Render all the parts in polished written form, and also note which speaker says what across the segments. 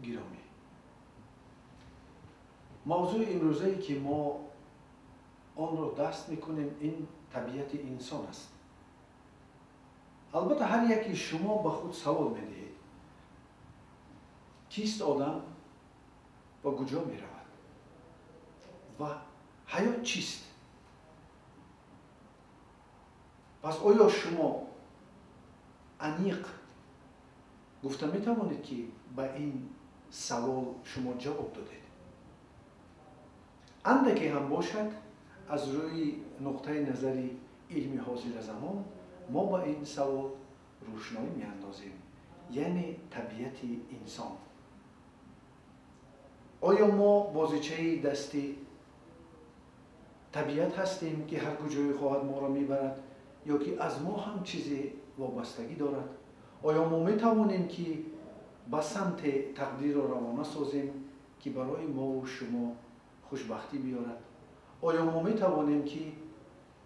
Speaker 1: Гиромӣ, мавзӯи имрӯзае ки мо онро даст мекунем, ин табиати инсон аст. Албатта, ҳар яке шумо ба худ савол медиҳед: кист одам ва куҷо меравад ва ҳаёт чист? Пас оё шумо аниқ гуфта метавонед, ки ба ин савол шумо ҷавоб додед? Андаке ҳам бошад, аз рӯи нуқтаи назари илми ҳозиразамон мо ба ин савол рӯшноӣ меандозем, яъне табиати инсон. Оё мо бозичаи дасти табиат ҳастем, ки ҳар куҷое хоҳад моро мебарад, ё ки аз мо ҳам чизе вобастагӣ дорад? Оё мо метавонем, ки ба самте тақдирро равона созем, ки барои мову шумо хушбахтӣ биёрад? Оё мо метавонем, ки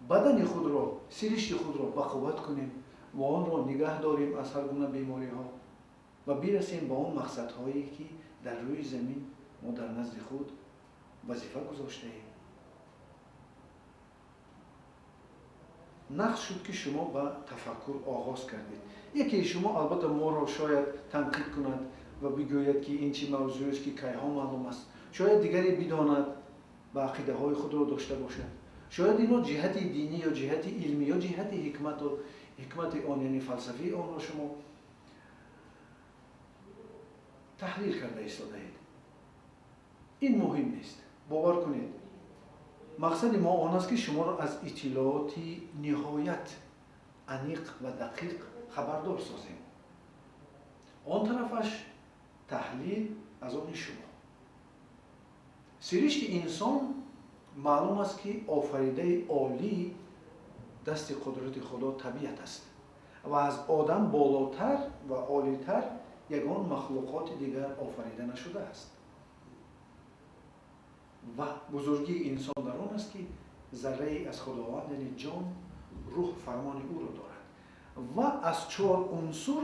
Speaker 1: бадани худро, сиришти худро ба қувват кунем ва онро нигаҳ дорем аз ҳар гуна бемориҳо ва бирасем ба он мақсадҳое, ки дар рӯи замин мо дар назди худ вазифа гузоштаем? Нақш шуд, ки шумо ба тафаккур оғоз кардед. Якеи шумо албатта моро шояд танқид кунад ва бигӯяд, ки ин чӣ мавзӯест, ки кайҳо маълум аст. Шояд дигаре бидонад ва ақидаҳои худро дошта бошад. Шояд инро ҷиҳати динӣ ё ҷиҳати илмӣ ё ҷиҳати ҳикмати он, яъне фалсафаи онро шумо таҳлил карда истодаед. Ин муҳим нест. Бовар кунед, мақсади мо он аст, ки шуморо аз иттилооти ниҳоят аниқ ва дақиқ хабардор созем. Он тарафаш таҳлил аз они шумо. Сиришти инсон маълум аст, ки офаридаи олӣ дасти қудрати Худо табиат аст ва аз одам болотар ва олитар ягон махлуқоти дигар офарида нашудааст. Ва бузургии инсон дар он аст, ки заррае аз Худованд, яъне ҷон, рӯҳ фармони ӯро дорад ва аз чор унсур,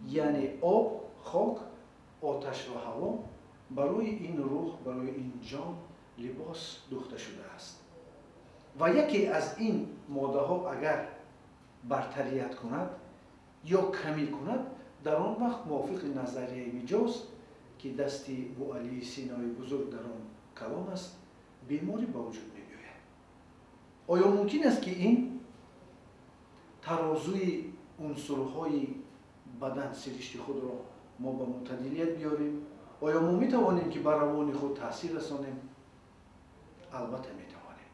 Speaker 1: яъне об, хок, оташ ва ҳаво, барои ин рӯҳ, барои ин ҷон либос дӯхта шудааст. Ва яке аз ин моддаҳо агар бартарият кунад ё камӣ кунад, дар он вақт мувофиқи назарияи миҷоз, ки дасти Бӯалии Синои бузург дар он калон аст, беморӣ ба вуҷуд мебиёяд. Оё мумкин аст, ки ин тарозуи унсурҳои бадан, сиришти худро мо ба мӯътадилият биёрем? Оё мо метавонем, ки ба равони худ таъсир расонем? Албатта метавонем.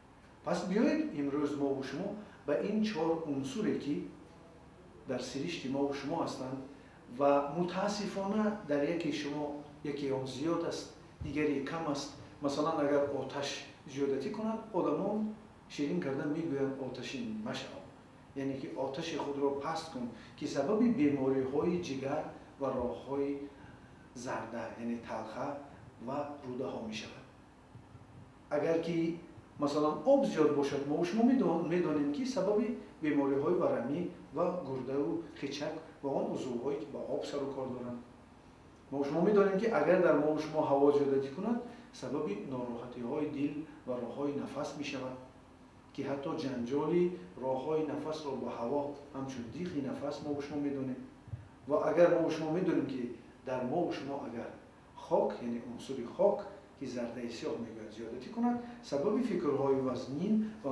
Speaker 1: Пас биёед имрӯз мову шумо ба ин чор унсуре, ки дар сиришти мову шумо ҳастанд ва мутаассифона дар яке шумо яке он зиёд аст, дигаре кам аст. Масалан, агар оташ зиёдатӣ кунад, одамон ширин кардан мегӯянд: оташин машав, яъне ки оташи худро паст кун, ки сабаби бемориҳои ҷигар ва роҳҳои зарда, яъне талха ва рӯдаҳо мешавад. Агар ки масалан об зиёд бошад, мо шумо медонем, ки сабаби бемориҳои варамӣ ва гурдаву хичак ва он узвҳое, ки ба об сару кор доранд. Мо шумо медонем, ки агар дар мо шумо ҳаво зиёдатӣ кунад, сабаби нороҳатиҳои дил ва роҳҳои нафас мешавад, ки ҳатто ҷанҷоли роҳҳои нафасро ба ҳаво ҳамчун диқи нафас мо шумо медонем. Ва агар мо шумо медонем, ки дар мо шумо агар хок, яъне унсури хок, ки зардаи сиёҳ мегӯяд, зиёдатӣ кунад, сабаби фикрҳои вазнин ва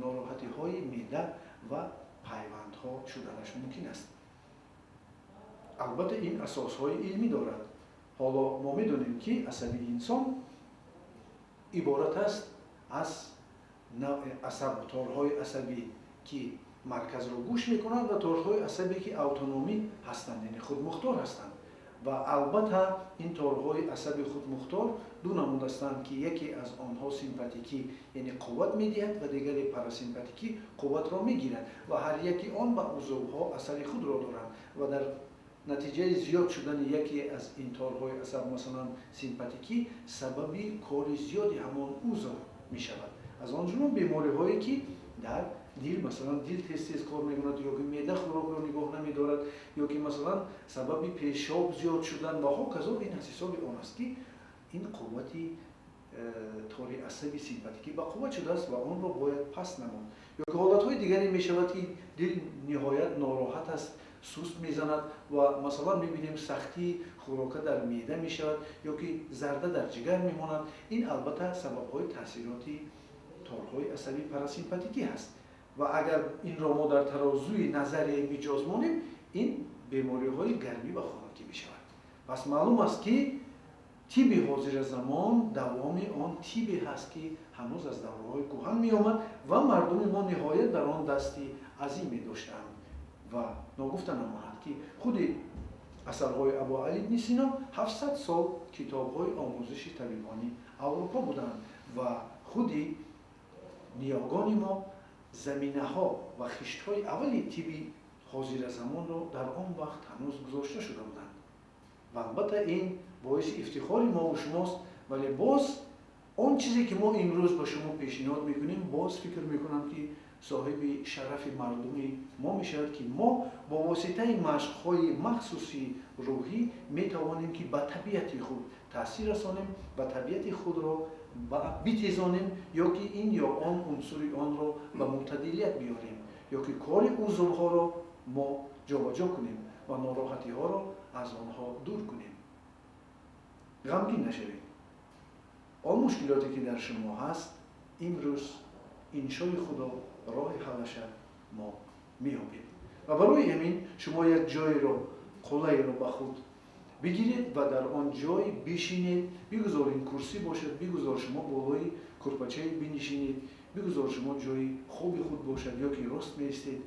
Speaker 1: нороҳатиҳои меъда ва пайвандҳо шуданаш мумкин аст. Албатта, ин асосҳои илмӣ дорад. Ҳоло мо медонем, ки асаби инсон иборат аст аз навъи асаб, торҳои асабӣ, ки марказро гӯш мекунанд, ва торҳои асабе, ки автономӣ ҳастанд, яъне худмухтор ҳастанд. Ва албатта ин торҳои асаби худмухтор ду намуд ҳастанд, ки яке аз онҳо симпатикӣ, яъне қувват медиҳад, ва дигаре парасимпатикӣ, қувватро мегирад, ва ҳар яке он ба узвҳо асари худро доранд. Ва дар натиҷаи зиёд шудани яке аз ин торҳои асаб, масалан симпатикӣ, сабаби кори зиёди ҳамон узв мешавад, аз он ҷумла бемориҳое, ки дар Дил, масалан, дил тез-тез кор мекунад, ё ки меъда хӯрокро нигоҳ намедорад, ё ки масалан сабаби пешоб зиёд шудан ва ҳоказо, ин аз ҳисоби он аст, ки ин қуввати тори асаби симпатикӣ ба қувват шудааст ва онро бояд паст намуд. Ё ки ҳолатҳои дигаре мешавад, ки дил ниҳоят нороҳат аст, суст мезанад ва масалан мебинем сахтии хӯрока дар меъда мешавад ё ки зарда дар ҷигар мемонад. Ин албатта сабабҳои таъсироти торҳои асаби парасимпатикӣ ҳаст ва агар инро мо дар тарозуи назарияи миҷоз монем, ин бемориҳои гармӣ ва хунукӣ мешавад. Пас маълум аст, ки тиби ҳозиразамон давоми он тибе ҳаст, ки ҳанӯз аз давраҳои кӯҳан меомад ва мардуми мо ниҳоят дар он дасти азиме доштаанд. Ва ногуфта намонад, ки худи асарҳои Абу Али ибни Сино 700 сол китобҳои омӯзиши табибони Аврупо буданд ва худи ниёгони мо заминаҳо ва хиштҳои аввали тиби ҳозиразамонро дар он вақт ҳанӯз гузошта шуда буданд. Ва албатта ин боиси ифтихори мо ва шумост, вале боз он чизе ки мо имрӯз ба шумо пешниҳод мекунем, боз фикр мекунам, ки соҳиби шарафи мардуми мо мешавад, ки мо бо воситаи машқҳои махсуси рӯҳӣ метавонем, ки ба табиати худ таъсир расонем, ба табиати худро битезонем, ё ки ин ё он унсури онро ба мӯътадилият биёрем, ё ки кори узвҳоро мо ҷобаҷо кунем ва нороҳатиҳоро аз онҳо дур кунем. Ғамгин нашавед. Он мушкилоте ки дар шумо ҳаст, имрӯз иншои Худо роҳи ҳаллаша мо меёбем. Ва барои ҳамин шумо як ҷойро, қулайро ба худ бигиред ва дар он ҷой бишинед. Бигузор ин курсӣ бошад, бигузор шумо болои курпачае бинишинед, бигузор шумо ҷои хоби худ бошад ё ки рост меистед,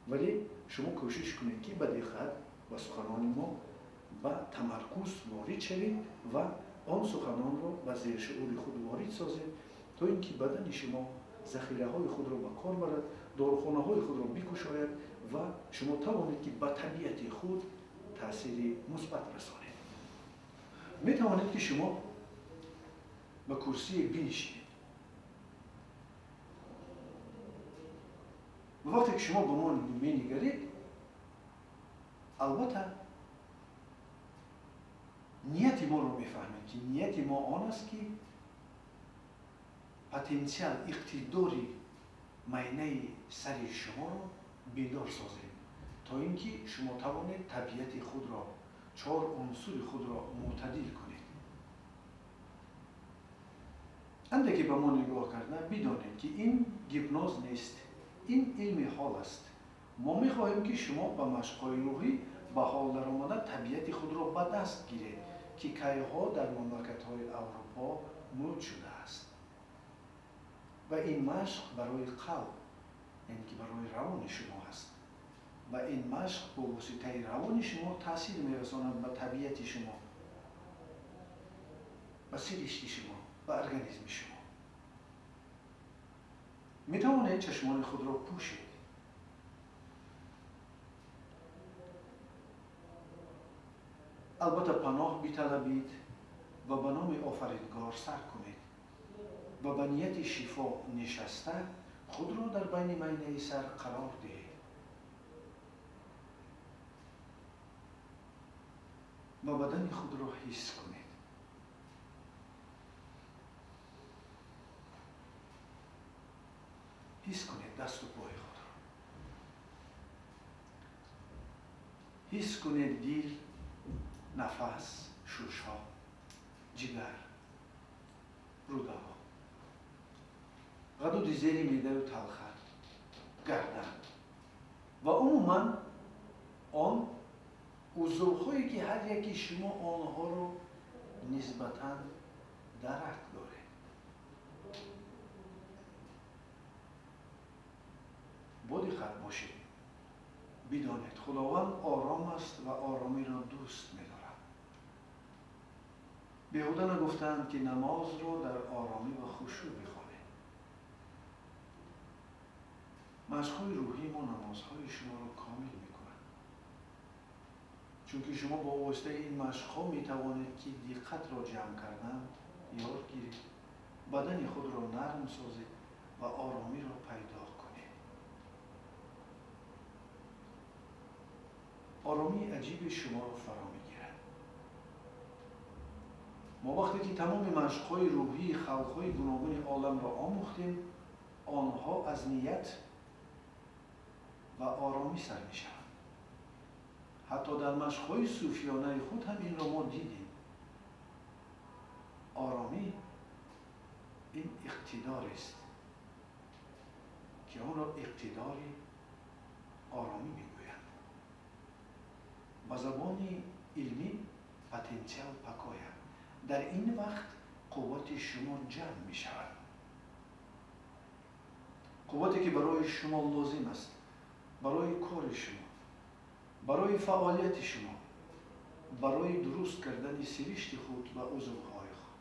Speaker 1: вале шумо кӯшиш кунед, ки ба диққат ба суханони мо ба тамаркуз ворид шавед ва он суханонро ба зершуури худ ворид созед, то ин ки бадани шумо захираҳои худро ба кор барад, дорухонаҳои худро бикушояд ва шумо тавонед, ки ба табиати худ таъсири мусбат расонед. Метавонед, ки шумо ба курсие бинишинед. Ва вақте ки шумо ба мо менигаред, албатта нияти моро мефаҳмед, ки нияти мо он аст, ки потенсиал, иқтидори майнаи сари шуморо бедор созем, то ин ки шумо тавонед табиати худро, чор унсури худро мӯътадил кунед. Андаке ба мо нигоҳ карда бидонед, ки ин гипноз нест, ин илми ҳол аст. Мо мехоҳем, ки шумо ба машқҳои рӯҳӣ ба ҳол даромада табиати худро ба даст гиред, ки кайҳо дар мамлакатҳои Аврупо мӯд шудааст. Ва ин машқ барои қалб, яъне ки барои равони шумо аст. Ва ин машқ бо воситаи равони шумо таъсир мерасонад ба табиати шумо, ба сиришти шумо, ба организми шумо. Метавонед чашмони худро пӯшед. Албатта паноҳ биталабид ва ба номи Офаридгор сар кунед ва ба нияти шифо нишаста худро дар байни майнаи сар қарор диҳед ва бадани худро ҳис кунед. Ҳис кунед дасту пои худро. Ҳис кунед дил, нафас, шушҳо, ҷигар, рудаҳо, ғадуди зери меъдаю талха, гардан ва умуман он узвҳое, ки ҳар яки шумо онҳоро нисбатан дарак доред. Бо диққат бошед. Бидонед, Худованд ором аст ва оромиро дӯст медорад. Беҳуда нагуфтаанд, ки намозро дар оромӣ ва хушӯъ бихонед. Машқҳои рӯҳии мо намозҳои шуморо комил мекунанд, чунки шумо бо воситаи ин машқҳо метавонед, ки диққатро ҷамъ кардан ёд гиред, бадани худро нарм созед ва оромиро пайдо кунед. Оромии аҷиби шуморо фаро мегирад. Мо вақте ки тамоми машқҳои рӯҳии халқҳои гуногуни оламро омӯхтем, онҳо аз ният ва оромӣ сар мешаванд. Ҳатто дар машқҳои сӯфиёнаи худ ҳам инро мо дидем. Оромӣ ин иқтидорест ки онро иқтидори оромӣ мегӯянд. Ба забони илмӣ потенсиал покоя. Дар ин вақт қуввати шумо ҷамъ мешавад. Қуввате ки барои шумо лозим аст, барои кори шумо, барои фаъолияти шумо, барои дуруст кардани сиришти худ ва узвҳои худ.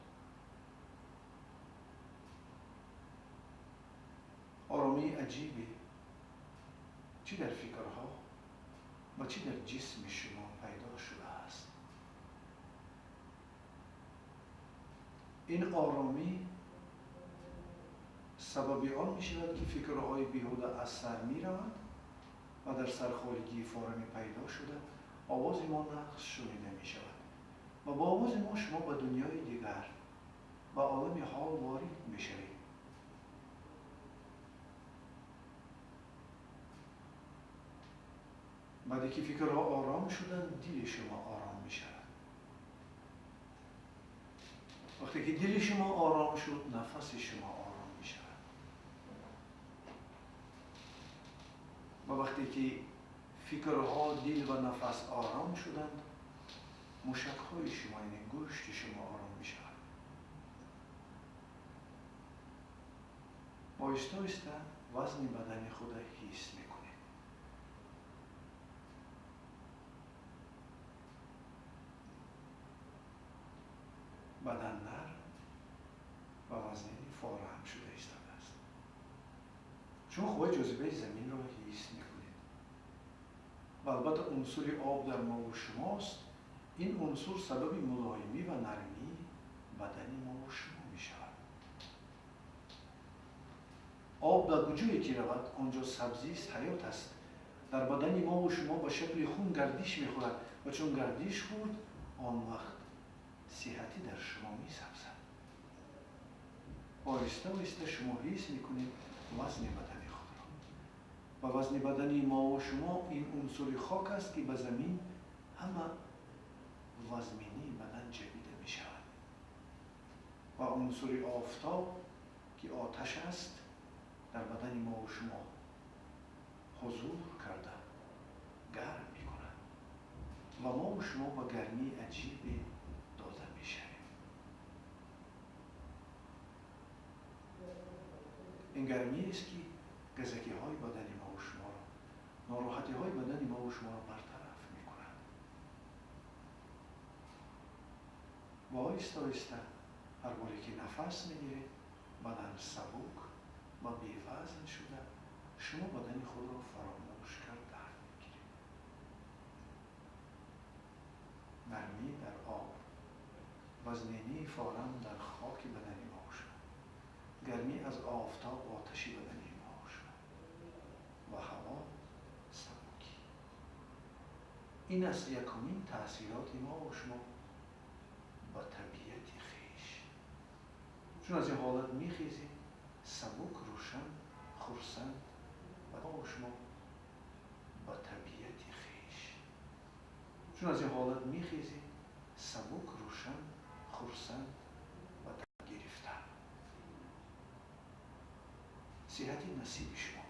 Speaker 1: Оромии аҷибе чӣ дар фикрҳо ва чӣ дар ҷисми шумо пайдо шудааст. Ин оромӣ сабаби он мешавад ки фикрҳои беҳуда аз сар мераванд ва дар сархолигии форами пайдо шуда овози мо нағз шунида мешавад ва бо овози мо шумо ба дунёи дигар, ба олами ҳол ворид мешавед. Баъде ки фикрҳо ором шуданд, дили шумо ором мешавад. Вақте ки дили шумо ором шуд, нафаси шумо ором мешавад. Ва вақте ки фикрҳо, дил ва нафас ором шуданд, мушакҳои шумо, яъне гӯшти шумо ором мешавад. Оҳиста оҳиста вазни бадани худро ҳис мекунед. Бадан нарм ва вазнини форам шуда истодааст. Шумо қувваи ҷозибаи заминро ҳис мекунед. Ва албатта унсури об дар мову шумост. Ин унсур сабаби мулоимӣ ва нармии бадани мову шумо мешавад. Об дар куҷое ки равад, он ҷо сабзист, ҳаёт аст. Дар бадани мову шумо ба шакли хун гардиш мехӯрад ва чун гардиш хӯрд, он вақт сиҳатӣ дар шумо месабзад. Оҳиста оҳиста шумо ҳис мекунед вазни бадани худро. Ва вазни бадани мову шумо ин унсури хок аст ки ба замин ҳама вазминии бадан ҷабида мешавад. Ва унсури офтоб ки оташ аст дар бадани мову шумо ҳузур карда гарм мекунад ва мову шумо ба гармии аҷибе дода мешавем. Ин гармиест ки газакиҳои бадани мову шуморо, нороҳатиҳои бадани мову шуморо бартараф мекунад. Ва оҳиста оҳиста ҳар боре ки нафас мегиред, бадан сабук ва бевазн шуда шумо бадани худро фаромӯш карда мегиред. Нармӣ дар об, вазнинии форам дар хоки бадани мову шумо, гармӣ аз офтоб оташи бадани мову шумо ва ҳаво сабукӣ. Ин аст якумин таъсироти мову шумо ба табиати хеш. Чун аз ин ҳолат мехезед, сабук, рӯшан, хурсанд ва мову шумо ба табиати хеш. Чун аз ин ҳолат мехезед, сабук, рӯшан, хурсанд ва гирифта. Сиҳати насиби шумо.